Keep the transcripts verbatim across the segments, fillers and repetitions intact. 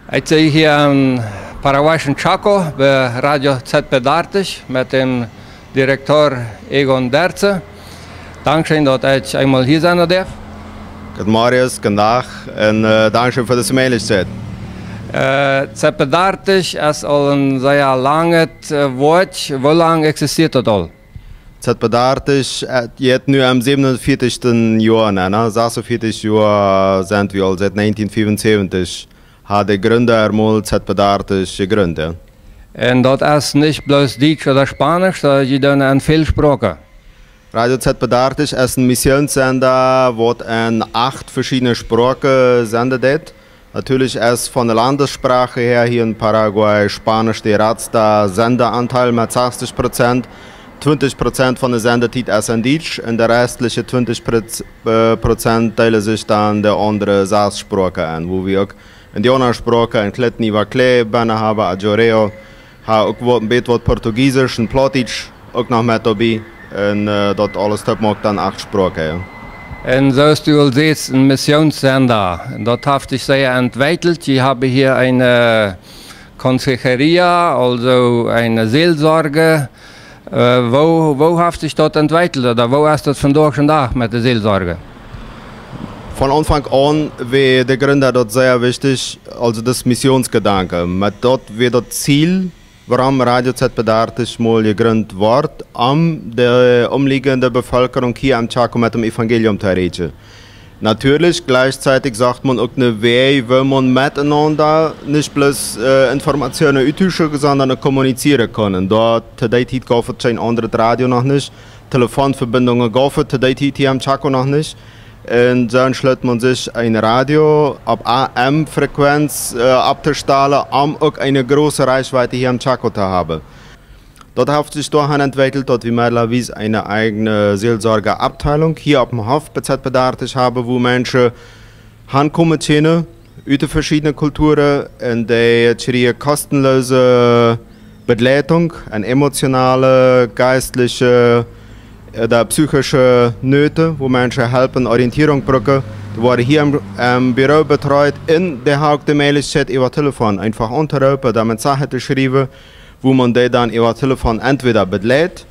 Ekj sie hia em paraguayischen Chaco bie Radio Z B dartich met däm Direktor Egon Derze. Dankscheen, daut ekj eemol hia sennen darf. Guten Morgen, guten Tag un, äh, dankscheen fa dise Meeglichkjeit. Äh, Z B dartich es aul een sea langet, äh, Wuat. Woo lang eksistieet daut aul? Z B dartich, äh, jeit nu aum säwenunvieetichsten Joa, nä, nä? Sasuveatich Joa sent wie aul, siet näajentieen fiefunsäwentich haud de Grunda emol Z B dartich jejrint, jo. Un daut es nich bloos Dietsch ooda Spaunisch, soo jie doonen aun väl Sproaken. Radio Z B dartich es een Missionssenda, waut enn acht veschiedne Sproaken senden deit. Natieelich es von de Landessproak häa hia enn Paraguay Spaunisch de jratsta Sendeaundeel met sastich Prozent. Twintich Prozent von de Sendetiet es enn Dietsch un de restliche twintich Proz-, äh, Prozent deelen sikj dan de aundre sas Sproaken enn, wua wie uk Indiaunasproaken enn Kletni Wakle, Banahabe, Ajoreo, ha uk waut, een bät waut Portugiesisch un Plautdietsch uk noch met doabie. Un, äh, daut aules toop moakt dan acht Sproaken, jo. Un soo aus du aul sajchst, een Missionssenda. Daut haft sikj sea entwekjelt. Jie haben hia eene, äh, consejería, aulsoo eene Seelsorge. Äh, woo, woo haft sikj daut entwekjelt, ooda woo es daut vondoag dän Dach met de Seelsorge? Von Aunfank aun wia de Grunda daut sea wichtich, aulsoo daut Missionsjedanken. Met daut wia daut Ziel, wuarom Radio Z B dartich mol jejrint wort, om de omlieejende Bevölkerung hia em Chaco met däm Evangelium to reakjen. Natieelich, jlikjzeitig sach maun uk een Wajch, woo maun metenaunda nich bloos, äh, Informatioonen utwäakjst, sonda uk kommunizieren kaun. Doa to dee Tiet jeef et kjeen aundret Radio noch nich. Telefonverbindungen jeef et to dee Tiet hia em Chaco noch nich. Un soo entschloot maun sikj, een Radio opp A M-Frequenz, äh, opptostalen, om uk eene groote Reichweite hia em Chaco to haben. Daut haft sikj doahan entwekjelt, daut wie meddelawies eene eajne Seelsorgeabteilung hia oppem Hoff bie Z B dartich haben, wua Menschen hankomen kjennen, ut de veschiedne Kulturen, un dee kjrieen kostenlose Bejleitung enn emotionale, jeistliche ooda psychische Noten, wua Menschen Help un Orientierung brucken. Dee woaren hia em, em Büro betreut un dee haben uk de Meeglichkjeit, äwa Telefon eefach auntoroopen, doa Messagen to schriewen, wua maun dee dan äwa Telefon entwäda bejleit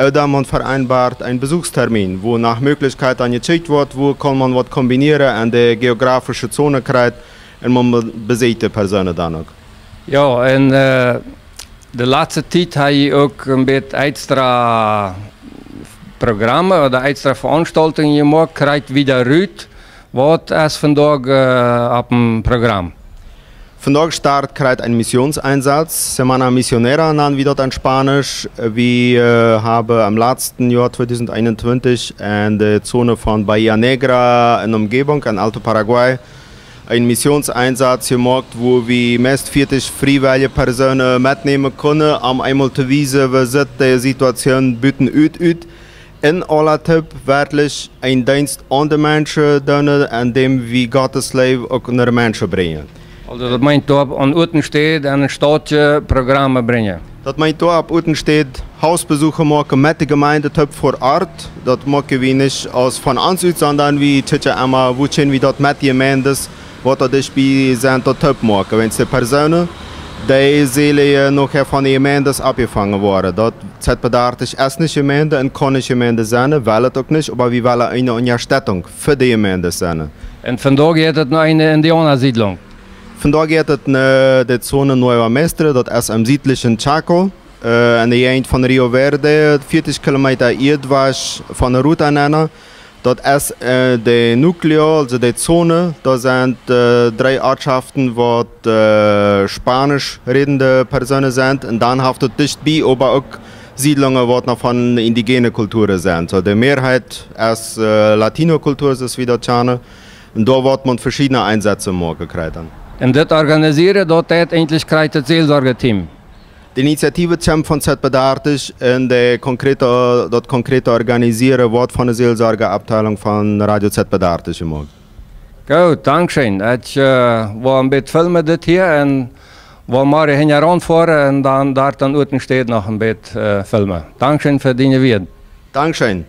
ooda maun vereaunboat een Besuchstermin, wua no Mäajlichkjeit dan jekjikjt woat, wua kaun maun waut kombinieren enn de jeografische Zone kjrieen un maun be-, besieekjt de Persoonen dan uk. Jo, un, äh, de latste Tiet hab jie uk een bät extra Programme ooda extra Veranstaltungen jemoakt, Kjrieen wieda rut. Waut es vondoag, äh, oppem Programm? Vondoag start Kjrieen een Missionseinsatz, Semana Misionera nanen wie daut enn Spaunisch. Wie, äh, haben em latsten Joa tweedusent eenuntwintich enn de Zone von Bahía Negra un Omgebung enn Alto Paraguay een Missionseinsatz jemoakt, wua wie meist vieetich friewellje Persoonen metnämen kunnen, om eemol to wiesen, woo sitt de Situation buten ut, ut. Un aula toop werkjlich een Deenst aun de Menschen doonen, enn däm wie Gottes Leew uk no de Menschen brinjen. Aulsoo, daut meent doa aun Uatenstäd enn een Stautkje Programme brinjen. Daut meent doa aun Uatenstäd Hausbesuche moaken met de Jemeent toop ver Ort. Daut moaken wie nich aus von ons ut, sonda wie kjikjen emma, woo kjenn wie daut met de Jemeent, waut doa dicht bie sent, daut toop moaken. Wiels de Persoonen, dee sellen je nohäa von de Jemeent oppjefongen woaren. Daut Z B dartich es nich Jemeent un kaun nich Jemeent sennen, well et uk nich, oba wie wellen eene Unjastettunk fa de Jemeent sennen. Un vondoag jeit et no eene Indiaunasiedlunk? Vondoag jeit et no de Zone Nueva Mestre, daut es em siedlichen Chaco, äh, enn de Jäajent von Rio Verde, vieetich Kilometa ieedwasch von Ruta Nena. Daut es, äh, de Núcleo, aulsoo de Zone, doa sent, äh, dree Ortschaften, waut, äh, spaunisch rädende Persoonen sent. Un dan haft et dicht bie oba uk Siedlungen, waut noch von indigene Kulturen sent. Soo, de Mearheit es, äh, Latino-Kultur, soo aus wie daut kjanen. Un doa woat maun veschiedne Einsätze moaken, Kjrieen. Un dit organisieren, daut deit eejentlich Kjrieen daut Seelsorgeteam? De Initiative kjemt von Z B dartich un de konkrete, daut konkrete Organisieren woat von de Seelsorgeabteilung von Radio Z B dartich jemoakt. Goot, dankscheen. Ekj, äh, woa een bät filmen dit hia un woa morjen hinjaraun foaren un dan doa aun Uatenstäd noch een bät, äh, filmen. Dankscheen fa diene Wieed. Dankscheen.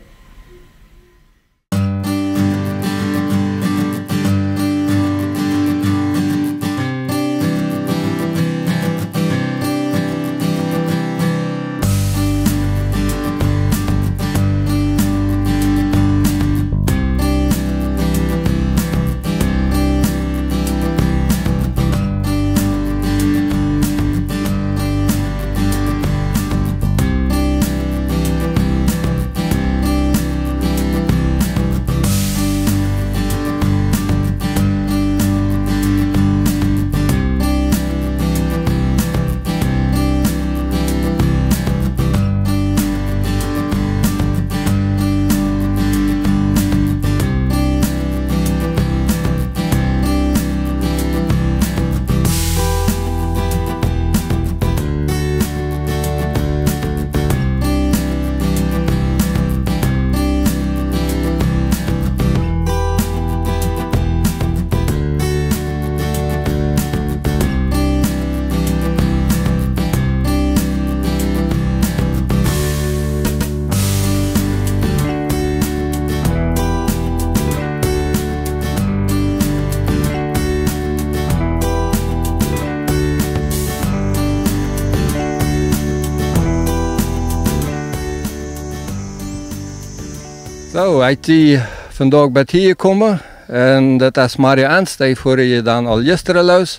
Soo, ekj sie vondoag bat hia jekomen un daut es Mario Ernst, dee foaren je dan aul jistren loos.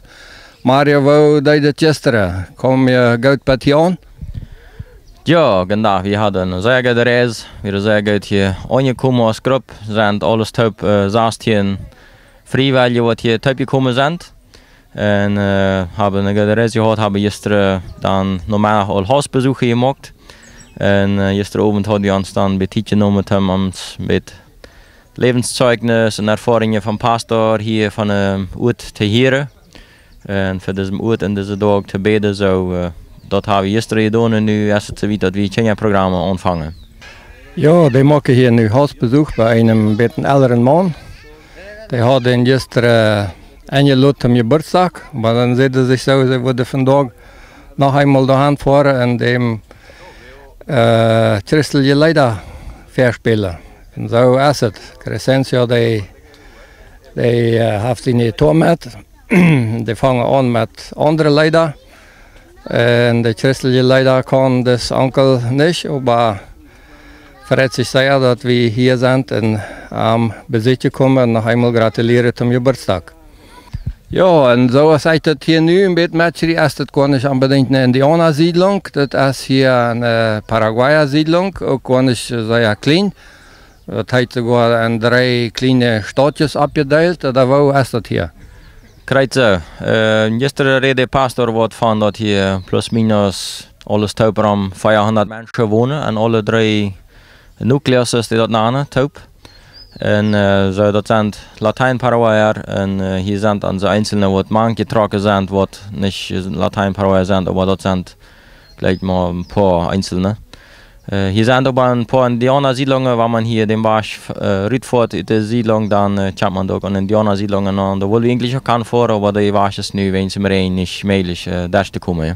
Mario, woo deed et jistren? Kaum je goot bat hia aun? Jo, genau, wie hauden eene sea goode Reis. Wie sent sea goot hia aunjekomen aus Grupp. Sent aules toop, äh, sastieen Friewellje, waut hia toop jekomen sent. Un, äh, haben eene goode Reis jehaut, haben jistren dan Nomeddach aul Hausbesuche jemoakt. Un, äh, jistren Owent hauden wie ons dan bie Tiet jenomen, om ons met Läwenszeijnis un Erfoarungen vom Pastor hia von, äh, Uat to hieren. Un fa disen Uat un dise Doag to bäden, soo, äh, daut haben wie jistren jedonen un nu es et soo wiet, daut wie Kjinjaprogramme aunfangen. Jo, dee moaken hia nu Hausbesuch bie eenen bät elren Maun. Dee haud jistren enjelot toom Jeburtsdach, oba dan säden see sikj soo, see wudden vondoag noch eemol doahan foaren un däm, äh, christelje Leeda väaspälen. Un soo es et. Crescencio, dee, dee, äh, haft siene Gitarr met. Dee fangen aun met aundre Leeda. Un de christelje Leeda kaun dis Onkel nich, oba freit sikj sea, daut wie hia sent un am besieekjen komen un noch eemol gratulieren toom Jeburtsdach. Jo, un soo aus ekj daut hia nu een bät metkjrie, es daut goanich onbedinjt eene Indiaunasiedlunk. Daut es hia eene, äh, Paraguaya-Siedlunk, uk goanich, äh, sea kjlien. Daut heet soogoa en dree kjliene Stautjes oppjedeelt, ooda woo es daut hia? Krakjt soo. Äh, jistren räd de Pastor waut von daut hia plus minus aules toop rom veahundat Menschen wonen en aule dree Nucleos, dee daut nanen, toop. Un, äh, soo, daut sent Latien-Paraguayer un, äh, hia sent dan soo eenzelne waut mank jetrocken sent, waut nich, äh, Latien-Paraguayer sent, oba daut sent jlikj mau een poa eenzelne. Äh, hia sent oba een poa Indiaunasiedlungen, wan eena hia dän Wajch, äh, rutfoat ut de Siedlunk, dan, äh, kjemt eena uk aun Indiaunasiedlungen aun. Doa wullen wie eejentlich uk aunfoaren, oba de Wajch es nu wäajen däm Räajen nich mäajlich, äh, derch to komen, jo.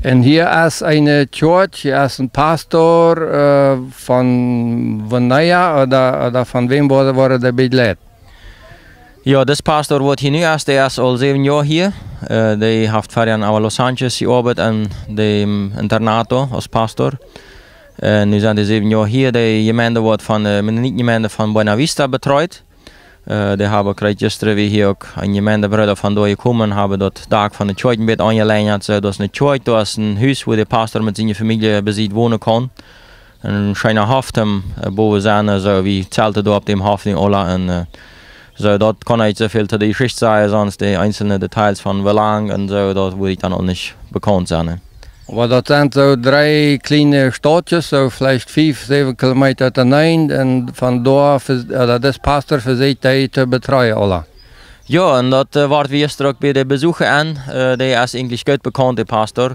Un hia es eene Kjoakj, hia es een Pastor, äh, von wanea ooda, ooda von wäm woat, woat dee bejleit? Jo, dis Pastor waut hia nu es, dee es aul säwen Joa hia. Äh, dee haft verhäa en Los Angeles jeoabeit en däm Internat aus Pastor. Äh, nu sent dee säwen Joa hia. De Jemeent woat von de Mennonitenjemeent von Buena Vista betreut. Äh, dee haben krakjt jistren, wie hia uk een Jemeentebrooda von doa jekomen, haben daut Dak von de Kjoakj een bät aunjelenjat. Soo, daut es eene Kjoakj, daut es een Hus, wua de Pastor met siene Famielje besied wonen kaun. Een scheena Hoff, äh, bowen sennen, soo, wie zelten doa opp däm Hoff nu aula. Un, äh, soo, daut kaun ekj nich soo väl to de Jeschicht sajen, sonst de eenzelne Details von woo lang un soo, daut wudd ekj dan uk nich bekaunt sennen, ne? Oba daut sent soo dree kjliene Stautjes, soo veleicht fief, säwen Kilometa utenaunda. Un von doa, ve-, äh, daut es Pastor vesieekjt dee to betreuen, aula. Jo, un daut, äh, wort wie jistren uk bie de Besuche aun. Äh, dee es eejentlich goot bekaunt, de Pastor.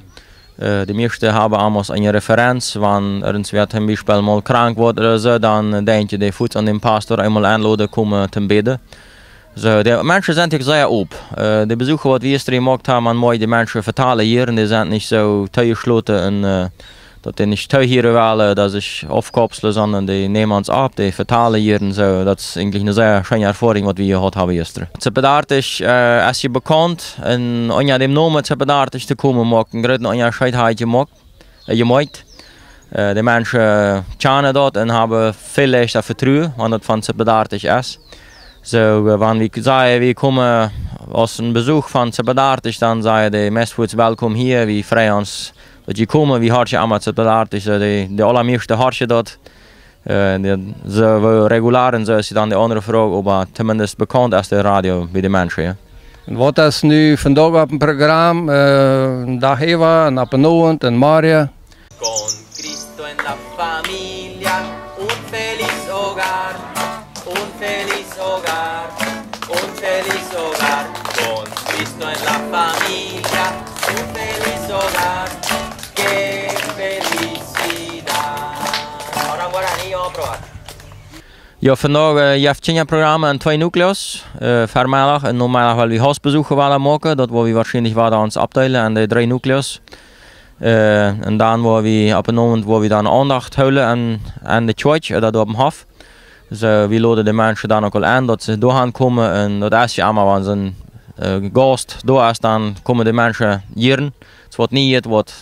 Äh, de mieeschte haben am aus eene Referenz, wan irjentwäa toom Biespel mol krank woat ooda soo, dan, äh, denkjen dee fuaz aun dän Pastor, eemol enloden, komen toom bäden. Soo, de Menschen sent hia sea op. Äh, de Besuche waut wie jistren jemoakt haben, aun Moaj, de Menschen vetalen hia, un dee sent nich soo toojeschloten un, äh, daut dee nich toohieren wellen, daut see sikj aufkopslen, sonda dee nämen ons opp, dee vetalen hia un soo. Daut es eejentlich eene sea scheene Erfoarunk waut wie jehaut haben jistren. Zepadartig, äh, es hia bekaunt, un unja däm Nomen Zepadartig to komen, moakt eenen grooten Unjascheet, haft jemoakt, äh, jemoakt. Äh, de Menschen kjanen daut un haben väl leichta Vetruen, wan daut von Zepadartig es. Soo, äh, wan wie sajen, wie komen aus een Besuch von Zepadartig, dan sajen dee meist fuaz: Welkom hia, wie freien ons daut jie komen, wie horchen emma Zepadartig. Soo, de, de aulamieschte horchen daut. Äh, dee, soo, woo regular un soo es dan de aundre Froag, oba tominnst bekaunt es de Radio bie de Menschen, jo. Un waut es nu vondoag opp daut Program? Äh, Dach äwa un opp dän Owent un morjen. Con Cristo en la familia, un feliz hogar, un feliz hogar, un feliz hogar. Con Cristo en la familia, un feliz hogar, qué felicidad. Ahora en guaraní, vamos a probar. Jo, vondoag, äh, jeft Kjinjaprogramme en twee Nucleos. Äh, Vemeddach un Nomeddach well wie Hausbesuche wada moaken. Daut woa wie woarschienlich wada ons oppdeelen en de dree Nucleos. Äh, un dan woa wie opp dän Owent, woa wie dan Aundacht hoolen en, en de Kjoakj, äh, doa opp däm Hoff. Soo, wie loden de Menschen dan uk aul en, daut see doahan komen. Un daut es jo emma, wan soo een, äh, Gaust doa es, dan komen de Menschen hia. Soo waut Nieet, waut,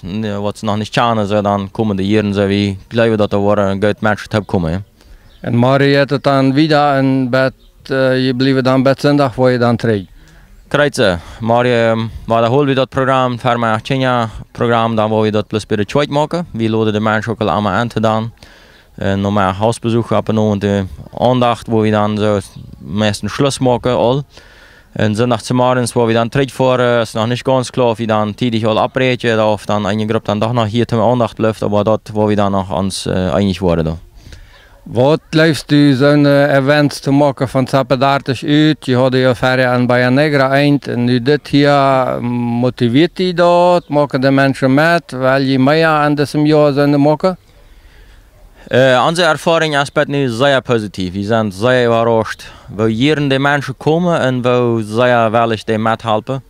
waut see noch nich kjanen, soo, dan komen dee hia. Soo, wie jleewen daut doa woaren goot Menschen toopkomen, jo. Un morjen jeit et dan wieda un bat, äh, jie bliewen dan bat Sindach, wua jie dan trigj? Krakjt soo. Morjen, ähm, wadahol wie daut Program, Ferma Kjinja-Program, dan woa wie daut bloos bie de Kjoakj moaken. Wie loden de Menschen uk aul emma en to dan. Un noch mau Hausbesuch opp un aun, de Aundacht, wua wie dan soo meistens Schluss moaken aul. Un Sindach zemorjes, wua wie dan trigj foaren, es noch nich gaunz kloa, auf wie dan tiedich aul aufbräakjen, ooda auf dan eene Grupp dan doch noch hia to Aundacht blift, oba daut woa wie dan noch ons, äh, eenich woaren doa. Waut jleefst du, soone Events to moaken von Sapadartich ut? Jie hauden jo ferja en Bahía Negra eent, un nu dit hia, motiviet die daut? Moaken de Menschen met? Well jie mea en disem Joa soone moaken? Äh, onse Erfoarunk es bat nu sea positiv. Wie sent sea äwarauscht, woo jieren de Menschen komen un woo sea wellich dee methalpen.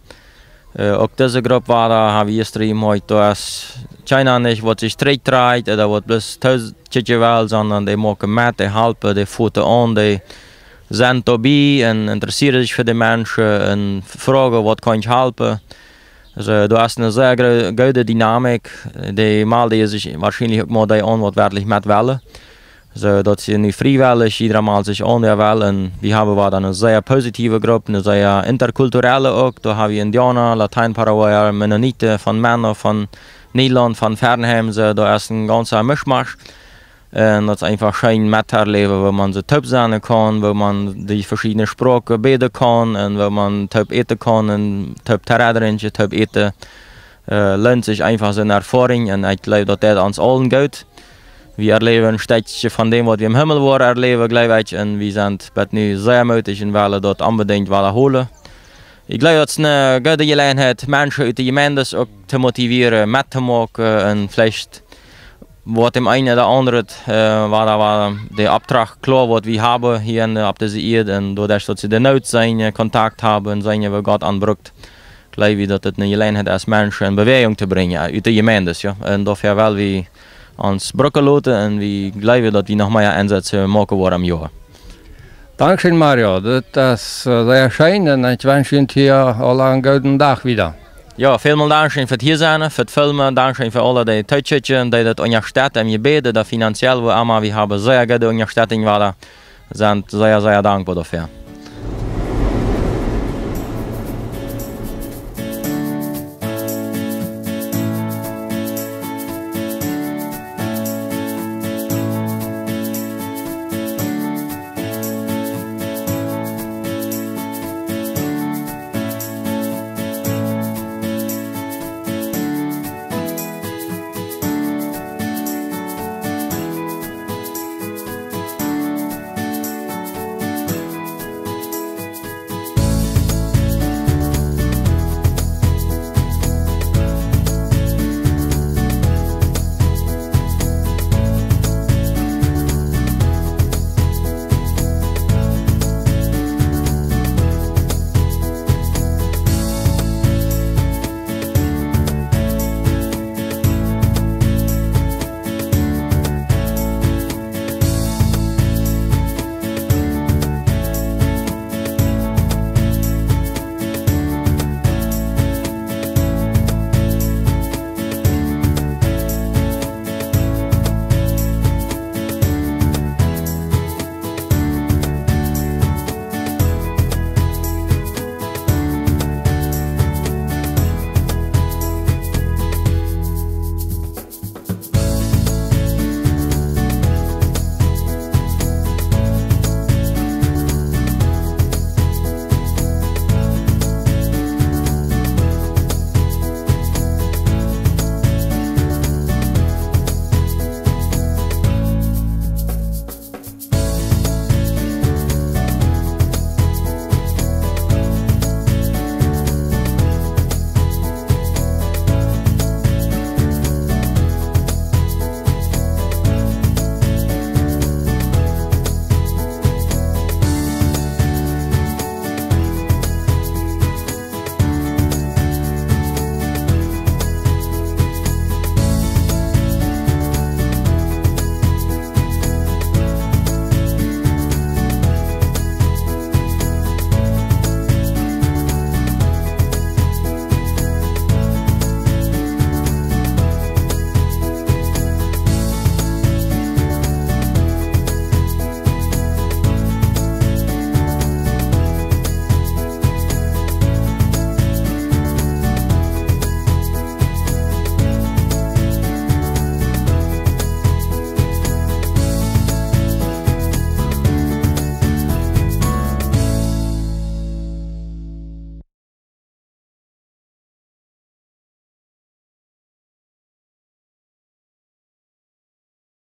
Äh, uk dise Grupp wada, ha wie jistren jemoakt, doa es kjeena nich, waut sikj trigjtrakjt ooda waut bloos tookjikjen well, sonda dee moaken met, dee halpen, dee foten aun, dee sent doabie un interessieren sikj fa de Menschen un froagen, waut kaun ekj halpen. Aulsoo, doa es eene sea gro-, goode Dynamik. Dee malden sikj woarschienlich uk mau dee aun, waut werkjlich met wellen. Soo daut see nu friewellich, jieda malt sikj aun, wäa well. Un wie haben wada eene sea positive Grupp, eene sea interkulturelle uk. Doa haben wie Indianer, Lateinparaguayer, Mennoniten, von Menno, von Nederland, von Fernheim. Soo, doa es een gaunza Mischmasch. Un daut es eefach scheen mettoläwen, woo maun soo toop sennen kaun, woo maun dee veschiedne Sproaken bäden kaun un woo maun toop äten kaun un toop Terra drinkjen, toop äten. Äh, loont sikj eefach soone Erfoarunk un ekj jleew, daut deit ons aulen goot. Wie erläwen een Stekjtje von däm, waut wie em Himmel woaren erläwen, jleew ekj, un wie sent bat nu sea mootich un wellen daut onbedinjt wadahoolen. Ekj jleew, daut es eene goode Jeläajenheit, Menschen ut de Jemeenten uk to motivieren, mettomoaken un veleicht woat däm eenen ooda aundren, äh, wada, wada de Opdrach kloa, waut wie haben hia en de, opp dise Ieed, un doaderch, daut see de Noot seenen, äh, Kontakt haben un seenen, woo Gott an brukt, jleew ekj, daut et eene Jeläajenheit es, Menschen en Bewäajunk to brinjen, äh, ut de Jemeenten, jo. Un doafäa well wie ons brucken loten un wie jleewen, daut wie noch mea Ensätze moaken woaren em Joa. Dankscheen, Mario. Daut es, äh, sea scheen un ekj wensch junt hia aul eenen gooden Dach wieda. Jo, välmol dankscheen fa daut hia sennen, fa daut Filmen, dankscheen fa aule, dee tookjikjen, dee daut unjastetten em Jebäd, dee finanziell, woo emma, wie haben sea goode Unjastettunk wada. Sent sea, sea dankboa doafäa.